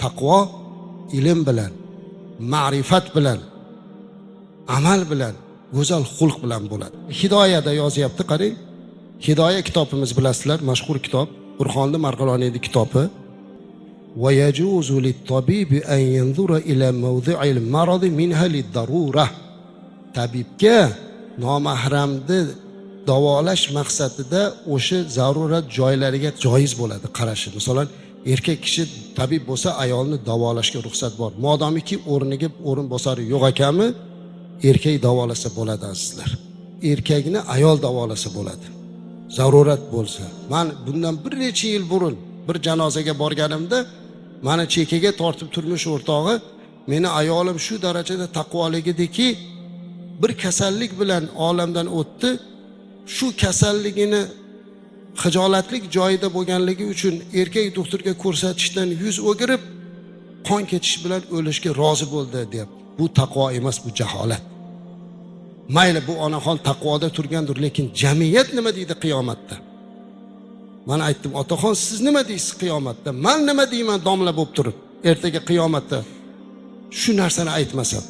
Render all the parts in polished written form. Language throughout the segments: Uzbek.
Taqvo ilm bilan, ma'rifat bilan, amal bilan, go'zal xulq bilan bo'ladi. Hidoyada yozyapti, qarang. Hidoya kitobimiz bilasizlar, mashhur kitob, Burxonni Marg'iloniyning kitobi. ويجوز للطبيب أن ينظر إلى موضع المرض منها للضرورة. Tabibga nomahramni davolash maqsadida o'sha zarurat joylariga joiz bo'ladi qarashi. Masalan, erkak kishi tabib bo'lsa, ayolni davolashga ruxsat bor. Modomiki o'rniga o'rinbosari yo'q ekanmi, erkak davolasa bo'ladi, azizlar. Erkakni ayol davolasa bo'ladi. Zarurat bo'lsa. Men bundan bir necha yil burun bir janozaga borganimda mani chekaga tortib turmush o'rtog'i, meni ayolim shu darajada taqvoligidiki, bir kasallik bilan olamdan o'tdi. Shu kasalligini xijolatlik joyida bo'lganligi uchun erkak doktorga ko'rsatishdan yuz o'girib, qon ketish bilan o'lishga rozi bo'ldi, deyapti. Bu taqvo emas, bu jaholat. Mayli, bu onaxon taqvoda turgandir, lekin jamiyat nima deydi qiyomatda? Man aytdim, otaxon, siz nima deysiz qiyomatda? Man nima deyman domla bo'lib turib ertaga qiyomatda shu narsani aytmasam?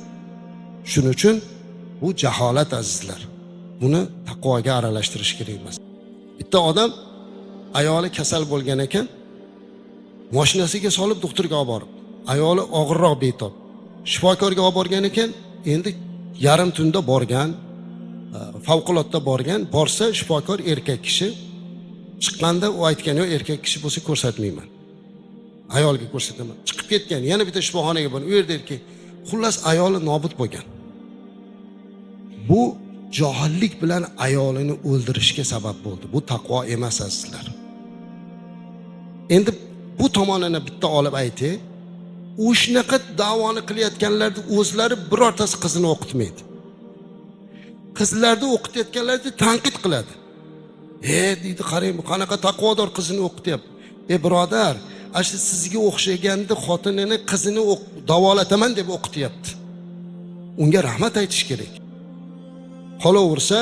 Shuning uchun bu jaholat, azizlar. Buni taqvoga aralashtirish kerak emas. Bitta odam ayoli kasal bo'lgan ekan, mashinasiga solib doktorga olib borib, ayoli og'irroq betob. Shifokorga olib borgan ekan, endi yarim tunda borgan, favqulodda borgan, borsa shifokor erkak kishi. Chiqqanda u aytgan, yo'q, erkak kishi bo'lsa ko'rsatmayman. Ayolga ko'rsataman. Chiqib ketgan, yana bitta shifoxonaga borgan, u yerda erkak. Xullas, ayoli nobud bo'lgan. Bu johillik bilan ayolini o'ldirishga sabab bo'ldi. Bu taqvo emas, azizlar. Endi bu tomonini bitta olib aytay. U shunaqa da'voni qilayotganlarni o'zlari birortasi qizini o'qitmaydi. Qizlarni o'qitayotganlarni tanqid qiladi. E, deydi, qarang, bu qanaqa taqvodor, qizini o'qityapti. E, birodar, ana shu sizga o'xshaganda xotinini, qizini davolataman deb o'qityapti. Unga rahmat aytish kerak. Qolaversa,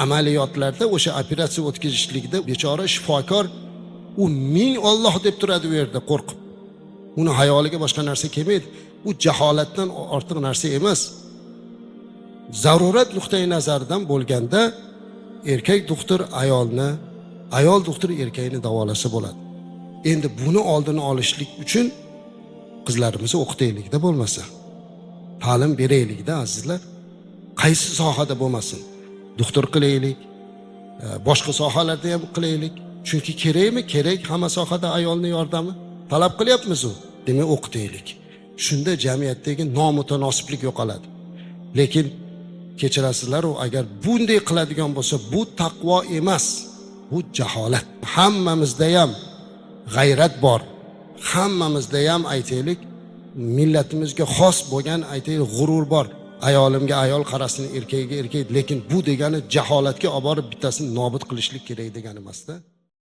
amaliyotlarda, o'sha operatsiya o'tkazishlikda bechora shifokor u ming Olloh deb turadi u yerda qo'rqib. Uni hayoliga boshqa narsa kelmaydi. Bu jaholatdan ortiq narsa emas. Zarurat nuqtai nazaridan bo'lganda erkak doktor ayolni, ayol doktor erkakni davolasa bo'ladi. Endi buni oldini olishlik uchun qizlarimizni o'qitaylikda bo'lmasa. Ta'lim beraylikda, azizlar. Qaysi sohada bo'lmasin, doktor qilaylik, boshqa sohalarda ham qilaylik. Chunki kerakmi? Kerak hamma sohada ayolning yordami. Talab qilyapmiz u. Demak, o'qitaylik. Shunda jamiyatdagi nomutanosiblik yo'qoladi. Lekin kechirasizlar, u agar bunday qiladigan bo'lsa, bu taqvo emas, bu jaholat. Hammamizda ham g'ayrat bor. Hammamizda ham, aytaylik, millatimizga xos bo'lgan, aytaylik, g'urur bor. Ayolimga ayol qarasin, erkagiga erkak, lekin bu degani jaholatga olib borib bittasini nobud qilishlik kerak degani emasda.